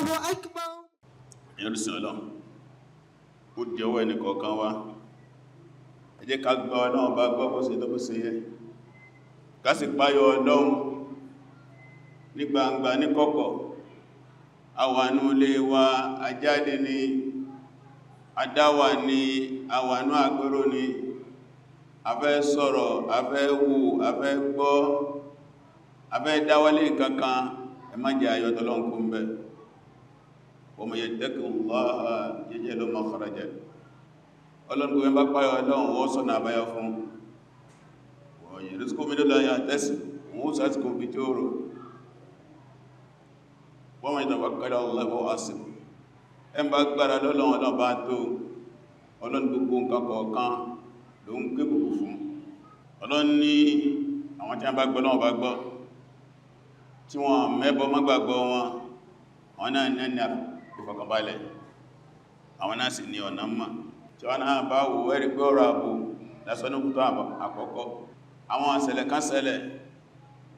الله أكبر. Ẹ̀rùsìn Ọlọ́run, ó jẹ́wọ́ ẹnì kọ̀ọ̀kan wa. Ẹ jẹ́ ká gbọ́ Ọlọ́run bá gbọ́ bó ṣe tó bó ṣe yẹ, ká sì páyọ Ọlọ́run ní gbangba, ní kọ̀kọ̀. Àwànú ilé wa, ajáde ní adáwà ní àwànú àgbérò ní, a fẹ́ sọ̀rọ̀, a fẹ́ wò, a fẹ́ gbọ́, a fẹ́ dáwọ́lé kankan, ẹ má jẹ́ ayọ́ tọ́lọ́run kún bẹ́ẹ̀. ومن يتق الله يجعل له مخرجا. Ọlọ́run gbogbo bá páyọ Ọlọ́run, wọ́n sọ́nà àbáyọ fún wọ́n yìí rísíkò mílò láyé àtẹ́sì wọ́n sásìkò bí tí ó rò wọ́n. Wọ́n yatawakkal ala Allah fahuwa hasbuh. Ẹn bá gbára lọ́lọ́run, Ọlọ́run bá tó. Ọlọ́run gbogbo nǹkan kọ̀ọ̀kan ló ń gbé gbogbo fún. Ọlọ́run ní àwọn tí wọ́n bá gbọ́ Ọlọ́run bá gbọ́, tí wọ́n mẹ́bọ mọ́gbàgbọ́ wọn, àwọn náà ní ìfọ̀kànbalẹ̀, àwọn náà sì ní ọ̀nà mọ̀. Tí wọ́n náà bá wò, ẹ̀rí pé ọ̀rọ̀ ààbò lásán ní kútọ́ àkọ́kọ́. Àwọn àṣẹlẹ̀ kan ṣẹlẹ̀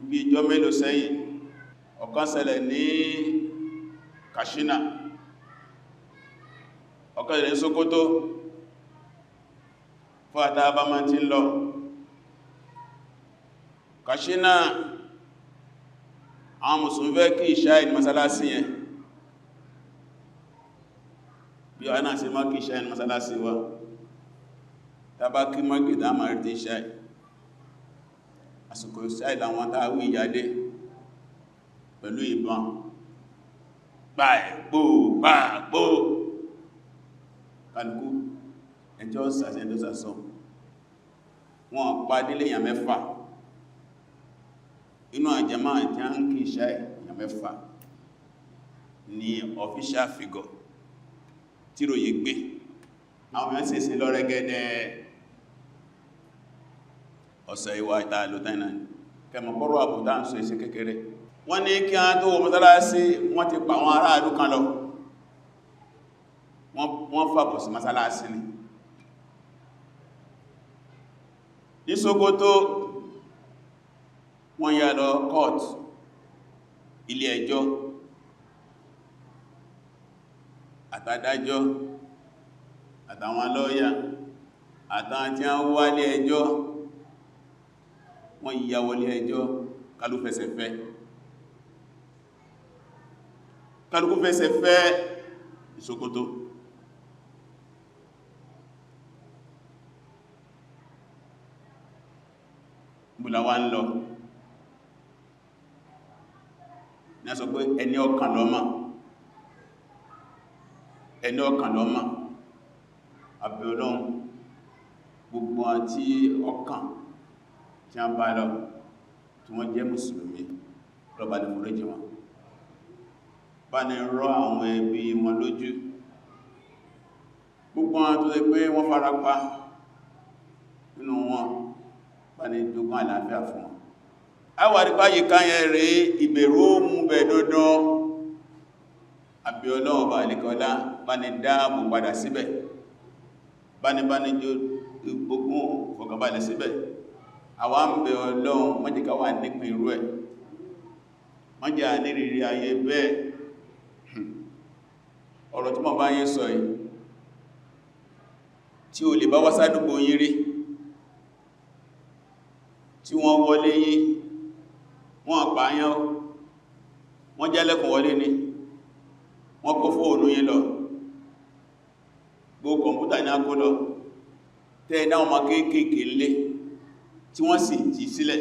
bí ìjọ mélòó sẹ́yìn. Ọ̀kan ṣẹlẹ̀ ní Katsina, ọ̀kan ṣẹlẹ̀ ní Sokoto. Fún àtàbà máa ti ń lọ Katsina, àwọn Mùsùlùmí fẹ́ kí ìṣá ní masalasi yẹn, bí wọ́n náà ṣe máa kí ìṣá ní masalasi wa. Tàbá kí mọ́gìdá máa rí tí ìṣá, àsìkò ìṣá ìlànà tàwí ìyádé pẹ̀lú ìbọn gbáẹ̀gbò gbáàgbò kálukú ẹjọ́ sàṣẹ́ ẹjọ́ sàṣọ́. Wọ́n pa délé èèyàn 6 inú àjẹmá tí a ń kí ìṣá, èèyàn 6 ní official figure tí ròyìn gbé. Àwọn èèyàn sì sí lọ rẹ́gẹ́dẹ́. Ọ̀sẹ̀ ìwà ìta ìlú tẹ́nà kẹmọ̀kọ́rọ̀ àbùdá ń sọ ìsẹ́ kékeré. Wọ́n ní kí a tó wọ mọ́sálásí, wọ́n ti pa àwọn aráàlú kan lọ, wọ́n fàbọ̀ sí mọ́sálásí ni. Ní Sókótó, wọ́n yà lọ court, ilé ẹjọ́, àtàdájọ́ àtàwọn lọ́ọ̀yà àtàwọn tí wọ́n wá ilé ẹjọ́, wọ́n yíya wọlé ẹjọ́. Kálù fẹsẹ̀ fẹ́, kálukú fẹsẹ̀ fẹ́ ní Sókótó. Bùlá wá ń lọ ní a sọ pé ẹni ọkàn lọ́mà, ẹni ọkàn lọ́mà. Àbẹ̀ Ọlọ́run, gbogbo àti ọkàn tí a bá lọ, tí wọ́n jẹ́ Mùsùlùmí, lọ́bà ní foríjì wọn, bá ní rọ àwọn ẹbí wọn lójú. Gbogbo wọn tó ṣe pé wọ́n farapa nínú wọn, bá ní jogún àlàáfíà fún wọn. Àwàrípá yìí káyẹ rẹ̀, ìbẹ̀rù ó mú bẹ̀ dandan. Àbí Ọlọ́run bá ìlẹ̀kọ́lá bá ní dáàbò padà síbẹ̀, bá ní bá ní ogún fọ̀kànbalẹ̀ síbẹ̀. Àwa ń bẹ̀ Ọlọ́run, má jẹ́ ká wà nípìn irú ẹ̀, má jẹ́ ní rírí ayé bẹ́ẹ̀. Ọ̀rọ̀ tí mo bá yín sọ yìí, tí o lè bá wá sádúgbò yín rí, tí wọ́n wọlé yín, wọ́n pààyàn, wọ́n jálẹ̀kùn wọlé ní, wọ́n kó fóònù yín lọ, gbogbo kọ̀mpútà ní akó lọ, tẹ́ ẹ̀dá ọmọ kéèkéèké lé tí wọ́n sì jí sílẹ̀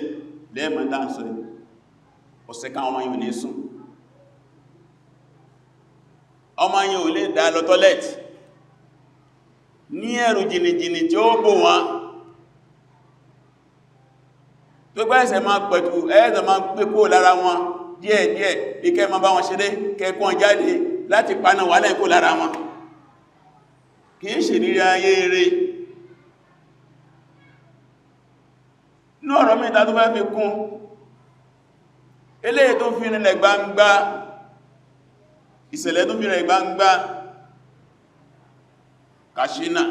lẹ́ẹ̀mọ́ta ń sọ, ọ̀sẹ̀ ká ọmọ yìí ní sùn, ọmọ yìí ò lè dá lọ tọ́lẹ̀tì ní ẹ̀rù jìnìjìnì tí ó bò wọn tó gbá ẹ̀sẹ̀ máa pẹ̀tù, ẹ̀ẹ́sẹ̀ máa gbé kó lára wọn díẹ̀díẹ̀, bí kẹ́ ma bá wọn ṣeré, kẹ́kọ́ jáde láti paná wà lẹ́ẹ̀kó lára wọn. Kìí ṣe rírí ayé eré. Ní ọ̀rọ̀ mẹ́ta tó fẹ́ fi kún eléyìí tó fi rinlẹ̀ gbangba, ìṣẹ̀lẹ̀ tó fi rinlẹ̀ gbangba, Katsina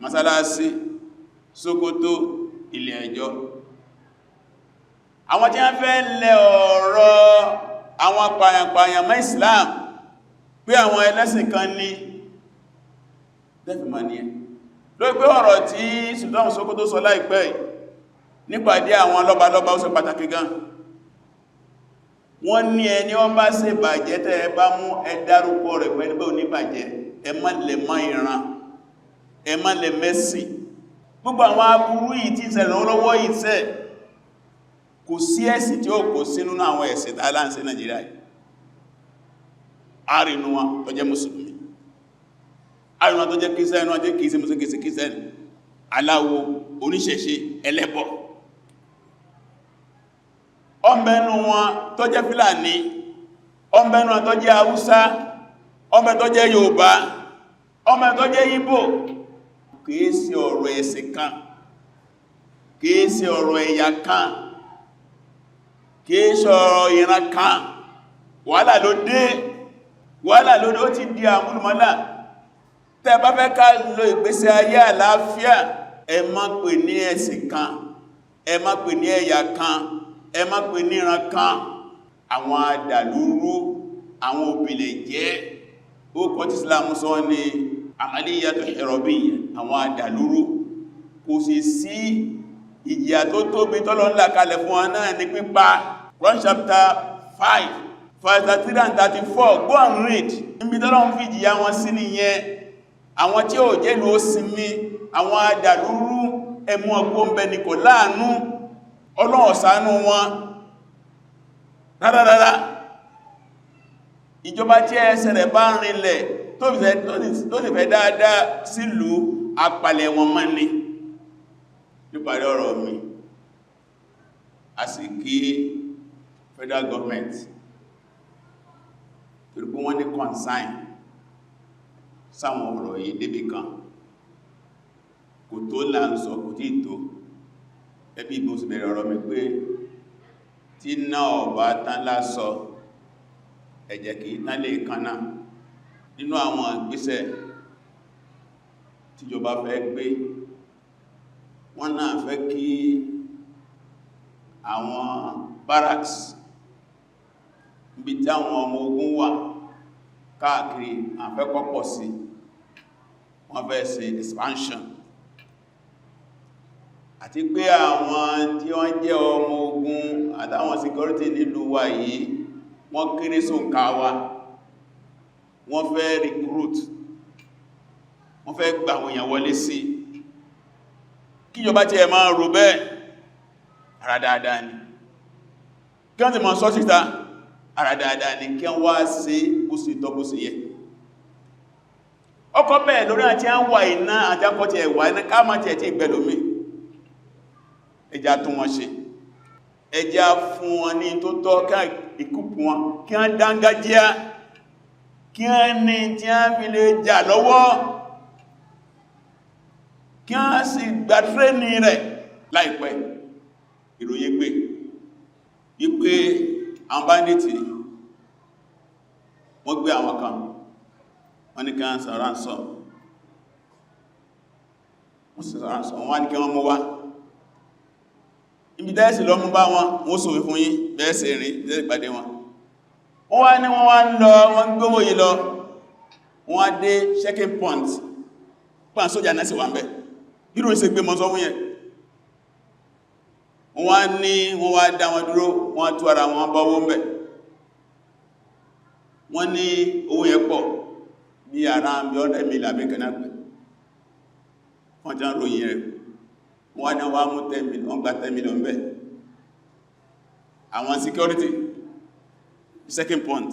masalasi, Sokoto ilé ẹjọ́, àwọn tí wọ́n fẹ́ lẹ ọ̀rọ̀ àwọn pàyànpàyàn mọ́ Islam. Pé àwọn ẹlẹ́sìn kan ní dẹ́fìmọ̀ ní ẹ lórí pé ọ̀rọ̀ tí Sultan Sokoto sọ láìpẹ́ nípàdé àwọn lọ́balọ́ba, ó ṣe pàtàkì gan. Wọ́n ní ẹni wọ́n bá ṣe bàjẹ́, tẹ́ ẹ bá mú, ẹ dárúkọ rẹ̀ pẹ̀lú pé oníbàjẹ́, ẹ má lè mọ́ ìran, ẹ má lè mẹ́sìn. Gbogbo àwọn aburú yìí tí ìṣẹ̀lẹ̀ lọ́wọ́ ìṣẹ́, kò sí ẹ̀sìn tí ó kò sí nínú àwọn ẹ̀sìn tá láǹsí Nàìjíríà yìí. Àrínú wọn tó jẹ́ Mùsùlùmí, àrínú wọn tó jẹ́ Kírísítẹ́nì, wọn jẹ́ kìí ṣe Mùsùlùmí, kìí ṣe Kírísítẹ́nì, aláwo, oníṣẹ̀ṣe, ẹlẹ́bọ ọmọbẹnu wọn tó jẹ́ Fúlàní, ọmọbẹnu wọn tó jẹ́ Haúsá, ọmọ tó jẹ́ Yorùbá, ọmọ tó jẹ́ Ìgbò. Kìí ṣe ọ̀rọ̀ ẹ̀sìn kan, kìí ṣe ọ̀rọ̀ ẹ̀yà kan, kìí ṣe ọ̀rọ̀ ìran kan. Wàhálà ló dé, wàhálà ló dé, ó ti di àmúlùmọ́lá. Tẹ́ bá fẹ́ ká lo ìgbésí ayé àlàáfíà, ẹ má pè ní ẹ̀sìn kan, ẹ má pè ní ẹ̀yà kan, ẹ má pè ní ìran kan. Àwọn adàlúrú, àwọn òbílẹ̀ jẹ́ ó kọ́ tí Islam sọ ní àmàlíyàtò hirabiyya, àwọn adàlúrú. Kò sì sí ìjìyà tó tóbi tọ́lọ ńlá kalẹ̀ fún wọn náà ní pípa. Quran chapter 5 verse 33 and 34, go and read. Níbi tọ́lọ ń fi ìjìyà wọn sí nìyẹn. Àwọn tí ó jẹ́lú ó sinmi, àwọn adàlúrú, ẹmú ọgbó ń bẹ ní kò láàánú. Ọlọ́run ṣàánú wọn rárárárá. Ìjọba tí ẹsẹ̀ rẹ̀ bá rinlẹ̀, tó sì fẹ́ dáadáa sílùú, apalẹ̀ wọn mọ́ ní. Níparí ọ̀rọ̀ mi, a sì kí federal government torí pé wọ́n ní concern sáwọn ọ̀rọ̀ yìí débì kan. Kò tó là ń sọ, kò tí tó ẹbí. Ìbò sì bẹ̀rẹ̀ ọ̀rọ̀ mi pé tí náà ọba tán lásọ, ẹ̀jẹ̀ kìí tán lè kaná. Nínú àwọn ìgbésẹ̀ tíjọba fẹ́ gbé, wọ́n náà fẹ́ kí àwọn barracks níbi tí àwọn ọmọ ogun wà káàkiri, àfẹ́kọ́ pọ̀ sí. Wọ́n fẹ́ ṣe expansion, àti pé àwọn tí wọ́n jẹ́ ọmọ ogun àtàwọn security nílùú wa yìí, wọ́n kéré sóǹkà wa. Wọ́n fẹ́ recruit, wọ́n fẹ́ gba àwọn èèyàn wọlé sí. Kíjọba tí ẹ máa rò bẹ́ẹ̀, ara dáadáa ni. Kí wọ́n ti mọ̀ sọ síta, ara dáadáa ni. Kí wọ́n wá sí bó sì tọ́, bó sì yẹ. Ọkọ̀ bẹ́ẹ̀ lórí àti à ń wà iná àti akọ́ ti ẹ̀wà iná ká má ti ẹ̀ tí ìgbẹ̀lómi. Ẹjá tún wọn ṣe, ẹjá fún wọn ní tó tọ́, kí ìkúpù wọn, kí wọ́n dángájíá, kí wọ́n ní tí wọ́n fi lè jà lọ́wọ́, kí wọ́n sì gba training rẹ̀. Láìpẹ́, ìròyìn gbé wípé àwọn bandits, wọ́n gbé àwọn kan, wọ́n ní kí wọ́n san ransom. Wọ́n sì san ransom, wọ́n ní kí wọ́n mú wá ibi tẹ́ẹ̀sì lọ mú bá wọn, wọ́n sòfin fún yín bẹ́ẹ̀ sí rìn bẹ́ẹ̀ pàdé wọn. Wọ́n wá ní wọ́n wá ń lọ, wọ́n gbówó yìí lọ, wọ́n dé checking point, pàn sójà náà sì wà ń bẹ̀. Bí rò ṣe gbé mọ́ sọ fún yẹn, wọ́n ní wọ́n wá dá wọn dúró, wọ́n tú ara wọn bọ́wọ́ ń bẹ̀. Wọ́n ní owó yẹn pọ̀ bí ara bí 100 million àbí kanáà pẹ̀. Wọ́n ti ń ròyìn rẹ̀. Wọ́n ní wọ́n mú 10 million, wọ́n gba 10 million bẹ́. Àwọn security second point,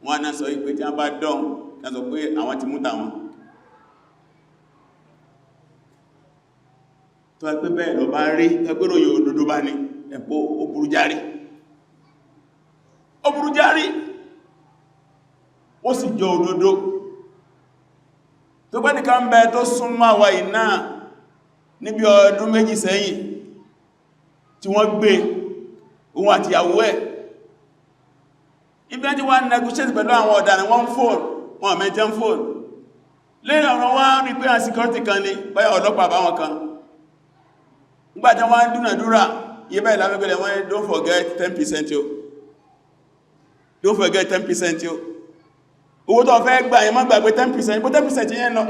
wọ́n náà sọ wípé tí wọ́n bá dán, kí wọ́n sọ pé àwọn ti mú tàwọn. Tó ẹgbẹ́ bẹ́ẹ̀ lọ bá rí ẹgbẹ́rò yóò òdodo bá ní ẹ̀pọ̀, ó burú járí, ó burú járí, ó sì jọ òdodo. Tó gbẹ́ nìkan bẹ tó súnmọ́ àwa iná níbi ọdún 2 sẹ́yìn tí wọ́n gbé òun àti ìyàwó ẹ̀, ibi tí wọ́n negotiate pẹ̀lú àwọn ọ̀daràn, wọ́n fóòn wọ́n mẹ́jẹ́ fóòn lẹ́yìn ọ̀rọ̀, wọ́n rí pé àwọn security kan ní báyà ọlọ́pàá báwọn kan. Nígbàtí wọ́n dúnàdúrà yí báyìí lábẹ́gbẹ̀rẹ̀, wọ́n, "Don't forget 10% yo, don't forget 10% yo." Owó tó fẹ́ gbà yẹn, má gbàgbé 10%. Bó 10% yẹn lọ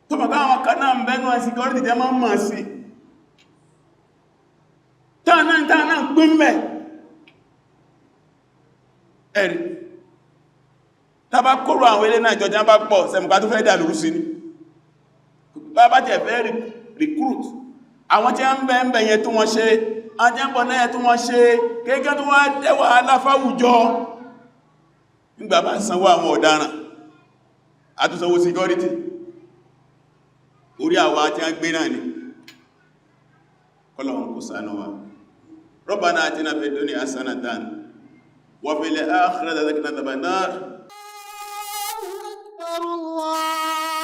tó mọ̀ káwọn kan náà ń bẹ́nu security tẹ́ máa ń mọ̀ sí táà náà pín mẹ́ ẹ̀rí. Tàbá kóró àwọn ilé náà jọjá bá pọ̀ sẹmùká tó fẹ́ dà lóru sí ní bá bá tẹ̀ fẹ́ recruit àwọn tí a ń bẹ ń bẹ yẹn tó wọ́n ṣe, ajẹ́bọ̀ náà tó wọ́n ṣe kéèké tó wá dẹ́wà aláfáwùjọ. Nígbà bá sanwó àwọn ọ̀daràn, àtúnsanwó security orí àwa tí a gbé náà ni. Kọ́lọ̀wọ̀n kò ṣàánú wa. ربنا آتنا في الدنيا حسنة وفي الآخرة حسنة وقنا عذاب النار. أكبر الله.